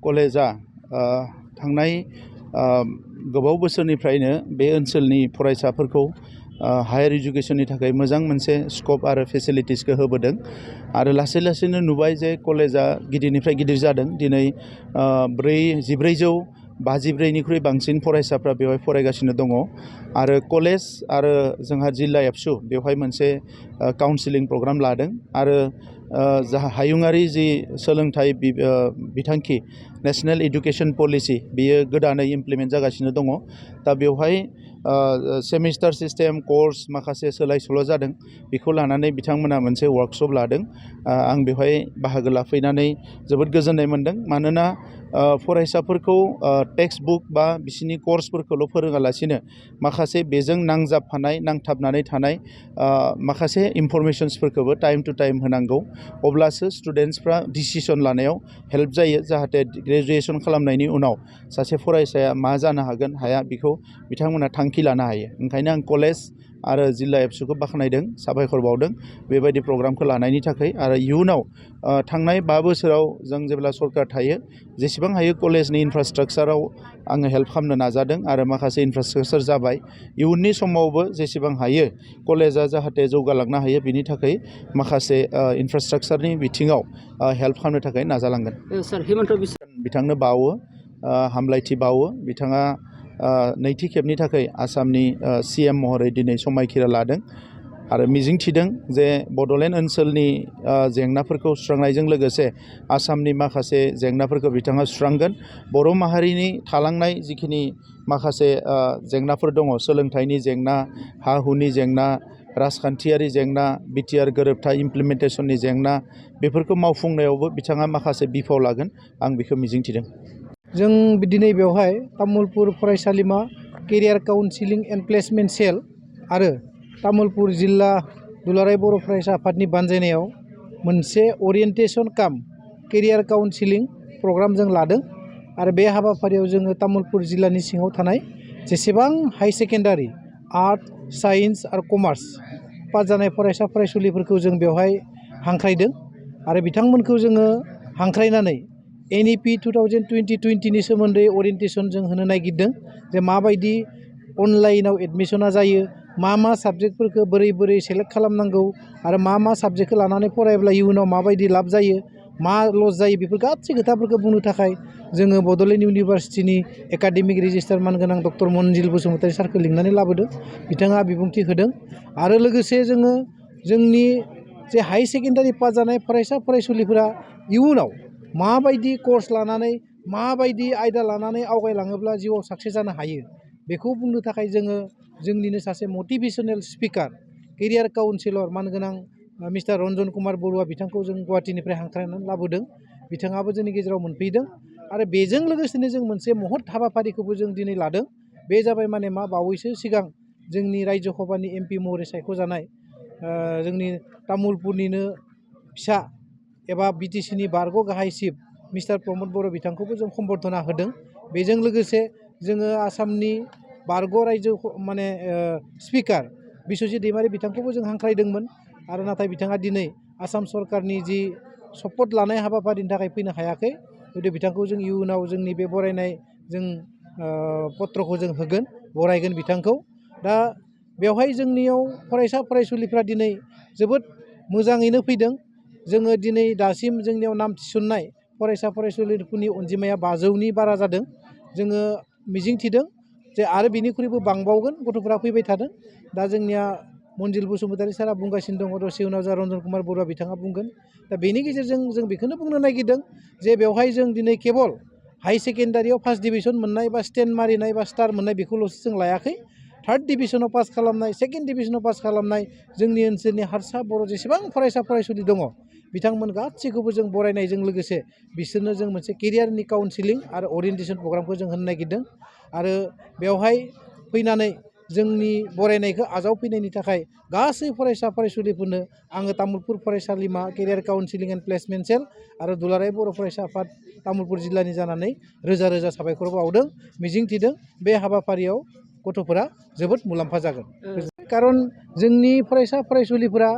कलेजा थांनाय गोबाव बोसोरनिफ्रायनो बे ओनसोलनि फरायसाफोरखौ हायर इडुकेशननि थाखाय मोजां मोनसे स्कोप आरो फेसिलिटिसखौ होबोदों आरो लासै लासैनो नुबाय जे कलेजा गिदिरनिफ्राय गिदिर जादों। दिनै 4,754निख्रुइ बांसिन फरायसाफ्रा बेवहाय फरायगासिनो दङ आरो कलेज आरो जोंहा जिल्ला एबसु बेवहाय मोनसे काउन्सिलिं प्रग्राम लादों आरो हायुङारि जि सोलोंथाइ बिथांखि नेशनेल एडुकेशन पलिसि बेयो गोदानै इमप्लिमेन्ट जागासिनो दङ। दा बेवहाय सेमिस्टार सिस्टेम कर्स माखासे सोलाय सोल' जादों। बेखौ लानानै बिथांमोना मोनसे वर्कशप लादों। आं बेवहाय बाहागो लाफैनानै जोबोद गोजोननाय मोनदों। मानोना फरायसाफोरखौ टेक्स्ट बुक बा बिसिनि कर्सफोरखौल' फोरोङालासिनो माखासे बेजों नांथाबनानै थानाय माखासे इनफरमेशन्सफोरखौबो टाइम टु टाइम होनांगौ। अब्लासो स्टुडेन्टसफ्रा डिसिसन लानायाव हेल्प जायो, जाहाथे ग्रेजुएसन खालामनायनि उनाव सासे फरायसाया मा जानो हागोन हाया बेखौ बिथांमोना थांखि लानो हायो। ओंखायनो आं कलेज आरो जिल्ला एबसुखौ बाख्नायदों, साबायखर बावदों बेबायदि प्रग्रामखौ लानायनि थाखाय। आरो इयुनाव थांनाय 5 बोसोराव जों जेब्ला सरकार थायो जेसेबां हायो कलेजनि इनफ्रास्ट्राक्चाराव आङो हेल्प खालामनो नाजादों आरो माखासे इनफ्रास्ट्राक्चार जाबाय। इयुननि समावबो जेसेबां हायो कलेजा जाहाथे जौगालांनो हायो बिनि थाखाय माखासे इनफ्रास्ट्राक्चारनि बिथिङाव हेल्प खालामनो थाखाय नाजालांगोन। सार हिमन्त बिश्व बिथांनो बावो, हामलायथि बावो। बिथाङा नैथि खेबनि थाखाय आसामनि CM महरै दिनै समायखिरा लादों आरो मिजिंथिदों जे बड'लेण्ड ओनसोलनि जेंनाफोरखौ सुस्रांनायजों लोगोसे आसामनि माखासे जेंनाफोरखौ बिथाङा सुस्रांगोन। बर' माहारिनि थालांनाय जिखिनि माखासे जेंनाफोर दङ, सोलोंथाइनि जेंना, हा हुनि जेंना, राजखान्थियारि जेंना, बिटिआर गोरोबथा इमप्लिमेन्टेसननि जेंना, बेफोरखौ मावफुंनायावबो बिथाङा माखासे बिफाव लागोन, आं बेखौ मिजिंथिदों। जों दिनै बेवहाय तामुलपुर फरायसालिमा केरियार काउन्सिलिं एन्ड प्लेसमेन्ट सेल आरो तामुलपुर जिल्ला दुलाराय बर' फरायसा आफादनि बानजायनायाव मोनसे ओरियेन्टेसन काम केरियार काउन्सिलिं प्रग्राम जों लादों आरो बे हाबाफारियाव जोङो तामुलपुर जिल्लानि सिङाव थानाय जेसेबां हाई सेकेन्डारि आर्ट, साइन्स आरो कमार्स पास जानाय फरायसा फरायसुलिफोरखौ जों बेवहाय हांख्रायदों आरो बिथांमोनखौ जोङो हांख्रायनानै NEP 2020-20 सोमोन्दै ओरियेन्टेसन जों होनो नागिरदों जे माबायदि अनलाइनाव एडमिसना जायो, मा साबजेक्टफोरखौ बोरै सेलेक्ट खालामनांगौ आरो मा साबजेक्टखौ लानानै फरायब्ला इयुनाव माबायदि लाब जायो, मा लस जायो, बेफोर गासै खोथाफोरखौ बुंनो थाखाय जोङो बड'लेण्ड इउनिभार्सिटिनि एकाडेमिक रेजिस्टार मानगोनां डक्टर मनजिल बसुमतारी सारखौ लिंनानै लाबोदों। बिथाङा बिबुंथि होदों आरो लोगोसे जोङो जोंनि जे हाई सेकेन्डारि पास जानाय फरायसा फरायसुलिफोरा इयुनाव माबायदि कर्स लानानै माबायदि आयदा लानानै आवगायलाङोब्ला जिउआव साक्सेस जानो हायो बेखौ बुंनो थाखाय जोङो जोंनिनो सासे मटिभेशनेल स्पिकार केरियार काउन्सिलर मानगोनां मिस्टार रन्जन कुमार बरुवा बिथांखौ जों गुवाहाटीनिफ्राय हांख्रायनानै लाबोदों। बिथाङाबो जोंनि गेजेराव मोनफैदों आरो बेजों लोगोसेनो जों मोनसे महत हाबाफारिखौबो जों दिनै लादों। बे जाबाय माने बावैसो सिगां जोंनि रायजो सभानि MP महरै सायख'जानाय जोंनि तामुलपुरनिनो फिसा एबा BTCनि बारग' गाहाय चिफ मिस्टार प्रमद बर' बिथांखौबो जों सम्बर्धना होदों। बेजों लोगोसे जोङो आसामनि बारग' रायजो स्पिकार बिस्वजित दैमारी बिथांखौबो जों हांख्रायदोंमोन आरो नाथाय बिथाङा दिनै आसाम सरकारनि जि सपद लानाय हाबाफारिनि थाखाय फैनो हायाखै। हयथ' बिथांखौ जों इयुनाव जोंनि बे बरायनाय जों पत्रखौ जों होगोन, बरायगोन बिथांखौ। दा बेवहाय जोंनियाव फरायसा फरायसुलिफ्रा दिनै जोबोद मोजाङैनो फैदों। जोङो दिनै दासिम जोंनियाव नाम थिसननाय फरायसा फरायसुलिफोरनि अनजिमाया 500नि बारा जादों। जोङो मिजिंथिदों जे आरो बिनिख्रुइबो बांबावगोन, गथ'फोरा फैबाय थादों। दा जोंनिया मनजिल बसुमतारी सारा बुंगासिनो दङ, दसे उनाव जा रन्जन कुमार बरुवा बिथाङा बुंगोन। दा बेनि गेजेरजों जों बेखौनो बुंनो नागिरदों जे बेवहाय जों दिनै केबल हाई सेकेन्डारियाव फार्स्ट डिभिजन मोननाय बा स्टेन्ड मारिनाय बा स्टार मोननाय बेखौल'सो जों लायाखै। थार्ड डिभिजनाव पास खालामनाय, सेकेन्ड डिभिजनाव पास खालामनाय जोंनि ओनसोलनि हारसा बर' जेसेबां फरायसा फरायसुलि दङ बिथांमोन गासैखौबो जों बरायनायजों लोगोसे बिसोरनो जों मोनसे केरियारनि काउन्सिलिं आरो ओरियेन्टेसन प्रग्रामखौ जों होनो नागिरदों आरो बेवहाय फैनानै जोंनि बरायनायखौ आजावफैनायनि थाखाय गासै फरायसा फरायसुलिफोरनो आङो तामुलपुर फरायसालिमा केरियार काउन्सिलिं एन्ड प्लेसमेन्ट सेल आरो दुलाराय बर' फरायसा आफाद तामुलपुर जिल्लानि जानानै रोजा रोजा साबायखर बावदों। मिजिंथिदों बे हाबाफारियाव गथ'फोरा जोबोद मुलाम्फा जागोन। खारन जोंनि फरायसा फरायसुलिफोरा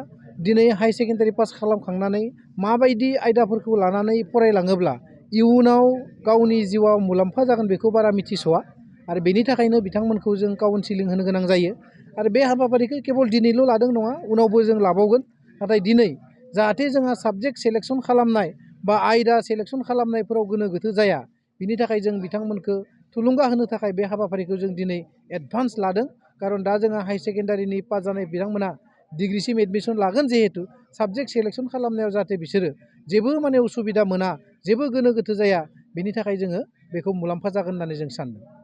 दिनै हाई सेकेन्डारि पास खालामखांनानै माबायदि आयदाफोरखौ लानानै फरायलाङोब्ला इयुनाव गावनि जिउआव मुलाम्फा जागोन बेखौ बारा मिथिस'वा आरो बेनि थाखायनो बिथांमोनखौ जों काउन्सिलिं होनो गोनां जायो आरो बे हाबाफारिखौ केबल दिनैल' लादों नङा उनावबो जों लाबावगोन नाथाय दिनै जाहाथे जोंहा साबजेक्ट सेलेकसन खालामनाय बा आयदा सेलेकसन खालामनायफोराव गोनो गोथो जाया बिनि थाखाय जों बिथांमोनखौ थुलुंगा होनो थाखाय बे हाबाफारिखौ जों दिनै एडभान्स लादों खारन दा जोंहा हाई सेकेन्डारिनि पास जानाय बिथांमोना डिग्रिसिम एडमिसन लागोन जिहेतु साबजेक्ट सेलेकसन खालामनायाव जाहाथे बिसोरो जेबो माने उसुबिदा मोना जेबो गोनो गोथो जाया बेनि थाखाय जोङो बेखौ मुलाम्फा जागोन होननानै जों सान्दों।